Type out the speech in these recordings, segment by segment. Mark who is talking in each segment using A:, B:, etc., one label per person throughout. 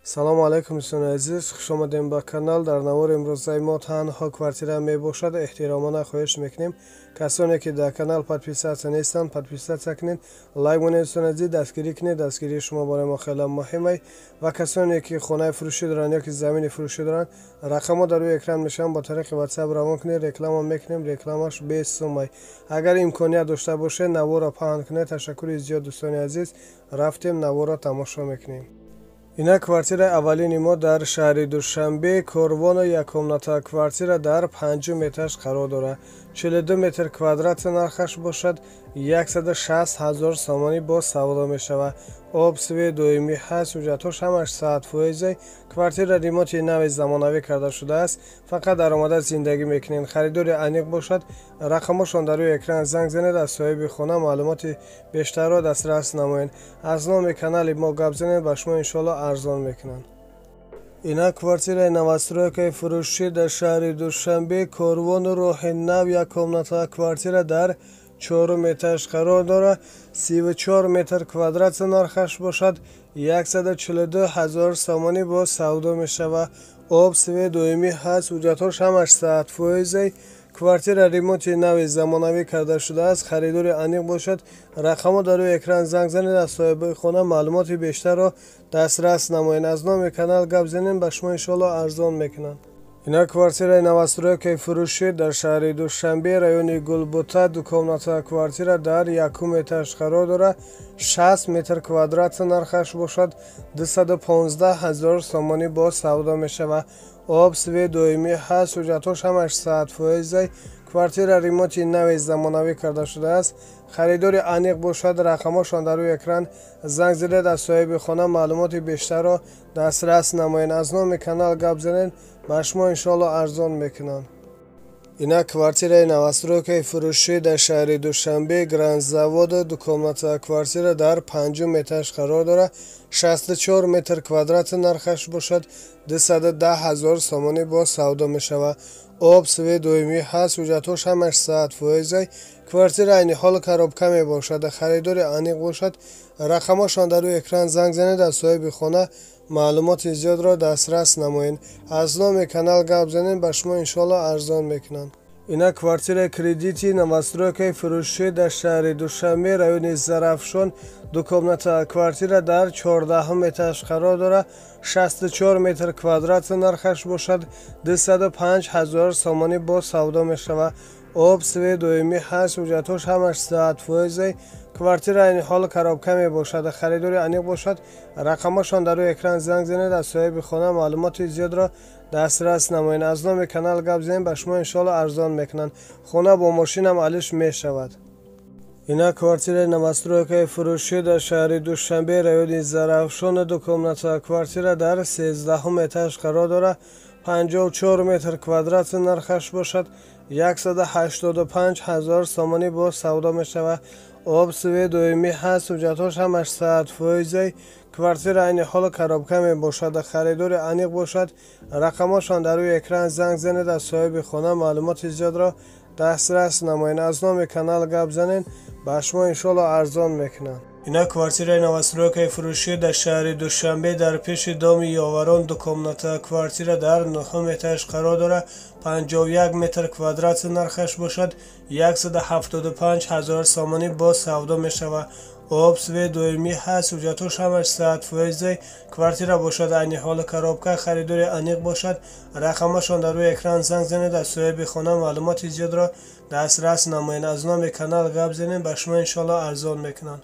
A: Салому алайкум, дӯстони азиз, хуш омадем ба канал. Дар навори имрӯзаи мо танҳо квартира мебошад. Эҳтиромона хоҳиш мекунем, касоне ки дар канал подписаться нестанд, подписаться кунед, лайк монед, дӯстони азиз, дастгирӣ кунед. Дастгирии шумо барои мо хеле муҳим аст. Ва касоне ки хонаи фурӯшӣ доранд ё ки замини фурӯшӣ доранд, рақамҳо дар рӯи экран мешаванд, бо тариқи WhatsApp равон кунед, реклама мекунем, рекламаш бесумай. Агар имконият дошта бошед, наворро паҳн кунед. Ташаккури зиёд, дӯстони азиз. Рафтем, наворро тамошо мекунем. Ина квартираи аввалини мо дар шаҳри Душанбе, Корвоно, яккомната квартира дар панҷум этаж қарор дорад. 42 метр квадрат нархаш бошад, 160 ҳазор сомонӣ боз савдо мешавад. Об, свет доимӣ ҳаст, ҳуҷҷатҳош ҳамаш 100%. Квартира ремонти нави замонавӣ карда шудааст, фақат даромада зиндагӣ мекунед. Харидори аниқ бошад, рақамҳошон дар рӯи экран, занг занед, аз соҳиби хона маълумоти бештарро дастрас намоед. Аз номи канали мо гап занед, ба шумо иншоалло арзон мекунанд. Ина квартираи новостройкаи фурӯшӣ дар шаҳри Душанбе, Корвону, Роҳи Нав, як комната квартира дар чорум этаж қарор дорад. 34 метр квадрат нархаш бошад, 142 ҳазор сомонӣ боз савдо мешавад. Об, свет доимӣ ҳаст, ҳуҷҷатҳош ҳамаш 100%. Квартира ремонти нави замонавӣ карда шудааст. Харидори аниқ бошад, рақамҳо дар рӯи экран, занг занед, аз соҳиби хона маълумоти бештарро дастрас намоед. Аз номи канал гап занед, ба шумо иншоалло арзон мекунанд. Ина квартираи новостройкаи фурӯшӣ дар шаҳри Душанбе, райони Гулбута, дукомната квартира дар якум этаж қарор дорад. 60 метр квадрат нархаш бошад, 215 ҳазор сомонӣ боз савдо мешавад. Об, свет доимӣ ҳаст, ҳуҷҷатҳош ҳамаш 100%. Квартира ремонти нави замонавӣ карда шудааст. Харидори аниқ бошад, рақамҳошон дар рӯи экран, занг занед, аз соҳиби хона маълумоти бештарро дастрас намоед. Аз номи канал гап занед, ба шумо иншоалло арзон мекунанд. Ина квартираи новостройкаи фурӯшӣ дар шаҳри Душанбе, Грандзаводу, дукомната квартира дар панҷум этаж қарор дорад. 64 метр квадрат нархаш бошад, 210 ҳазор сомонӣ боз савдо мешавад. Об, свет доимӣ ҳаст, ҳуҷҷатҳош ҳамаш 100%. Квартира айни ҳол коробка мебошад. Харидори аниқ бошад, рақамҳошон дар рӯи экран, занг занед, аз соҳиби хона маълумоти зиёдро дастрас намоед. Аз номи канал гап занед, ба шумо иншоалло арзон мекунанд. Ина квартираи кредити новостройкаи фурӯшӣ дар шаҳри Душанбе, райони Зарафшон, дукомната квартира дар чордаҳум этаж қарор дорад. 64 метр квадрат нархаш бошад, 205 ҳазор сомонӣ боз савдо мешавад. Об, свет доимӣ ҳаст, ҳуҷҷатҳош ҳамаш 100%. Квартира айни ҳол коробка мебошад. Харидори аниқ бошад, рақамҳошон дар рӯи экран, занг занед, аз соҳиби хона маълумоти зиёдро дастрас намоед. Аз номи канал гап занед, ба шумо иншоалло арзон мекунанд. Хона бо мошинам алиш мешавад. Ина квартираи новостройкаи фурӯшӣ дар шаҳри Душанбе, райони Зарафшон, дукомната квартира дар сездаҳум этаж қарор дорад. 54 метр квадрат нархаш бошад, 185 ҳазор сомонӣ боз савдо мешавад. Об, свет доимӣ ҳаст, ҳуҷҷатҳош ҳамаш 100%. Квартира айни ҳол коробка мебошад. Харидори аниқ бошад, рақамҳошон дар рӯи экран, занг занед, аз соҳиби хона маълумоти зиёдро дастрас намоед. Аз номи канал гап занед, ба шумо иншоалло арзон мекунанд. Ина квартираи новостройкаи фурӯшӣ дар шаҳри Душанбе, дар пеши доми Ёварон, дукомната квартира дар нуҳум этаж қарор дорад. 51 метр квадрат нархаш бошад, 175 ҳазор сомонӣ боз савдо мешавад. Об, свет доимӣ ҳаст, ҳуҷҷатҳош ҳамаш 100%. Квартира бошад айни ҳол коробка. Харидори аниқ бошад, рақамҳошон дар рӯи экран, занг занед, аз соҳиби хона маълумоти зиёдро дастрас намоед. Аз номи канал гап занед, ба шумо иншоалло арзон мекунанд.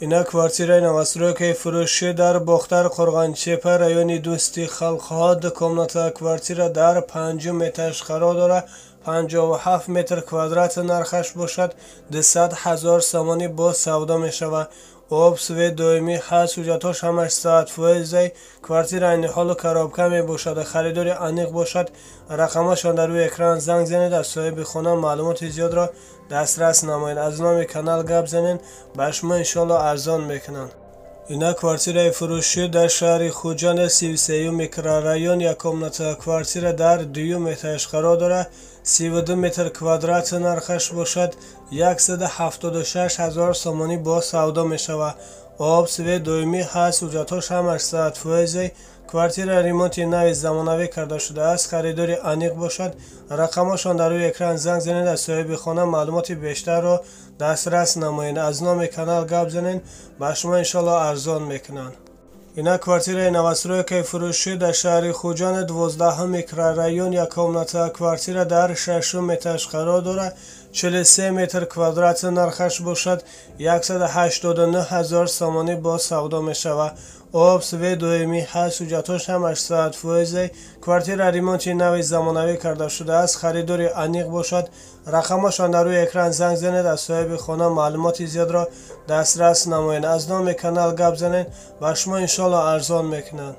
A: Ина квартираи новостройкаи фурӯшӣ дар Бохтар, Қурғонтеппа, райони Дӯсти халқҳо, дукомната квартира дар панҷум этаж қарор дорад. 57 метр квадрат нархаш бошад, 200 ҳазор сомонӣ боз савдо мешавад. Об, свет доимӣ ҳаст, ҳуҷҷатҳош ҳамаш 100%. Квартира айни ҳол коробка мебошад. Харидори аниқ бошад, рақамҳошон дар рӯи экран, занг занед, аз соҳиби хона маълумоти зиёдро дастрас намоед. Аз номи канал гап занед, ба шумо иншоалло арзон мекунанд. Ина квартираи фурӯшӣ дар шаҳри Хуҷанд, 33-юм микрорайон, яккомната квартира дар дуюм этаж қарор дорад. 32 метр квадрат нархаш бошад, 176 ҳазор сомонӣ боз савдо мешавад. Об, свет доимӣ ҳаст, ҳуҷҷатҳош ҳамаш 100%. Квартира ремонти нави замонавӣ карда шудааст. Харидори аниқ бошад, рақамҳошон дар рӯи экран, занг занед, аз соҳиби хона маълумоти бештарро дастрас намоед. Аз номи канал гап занед, ба шумо иншоалло арзон мекунанд. Ина квартираи новостройкаи фурӯшӣ дар шаҳри Хуҷанд, 12-ҳум микрорайон, як комната квартира дар шашум этаж қарор дорад, 43 метр квадрат, нархаш бошад 189 ҳазор сомонӣ бо савдо мешавад. Об, свет доимӣ ҳаст, ҳуҷҷатҳош ҳамаш 100%. Квартира ремонти нави замонавӣ карда шудааст. Харидори аниқ бошад, рақамҳошон дар рӯи экран, занг занед, аз соҳиби хона маълумоти зиёдро дастрас намоед. Аз номи канал гап занед, ба шумо иншоалло арзон мекунанд.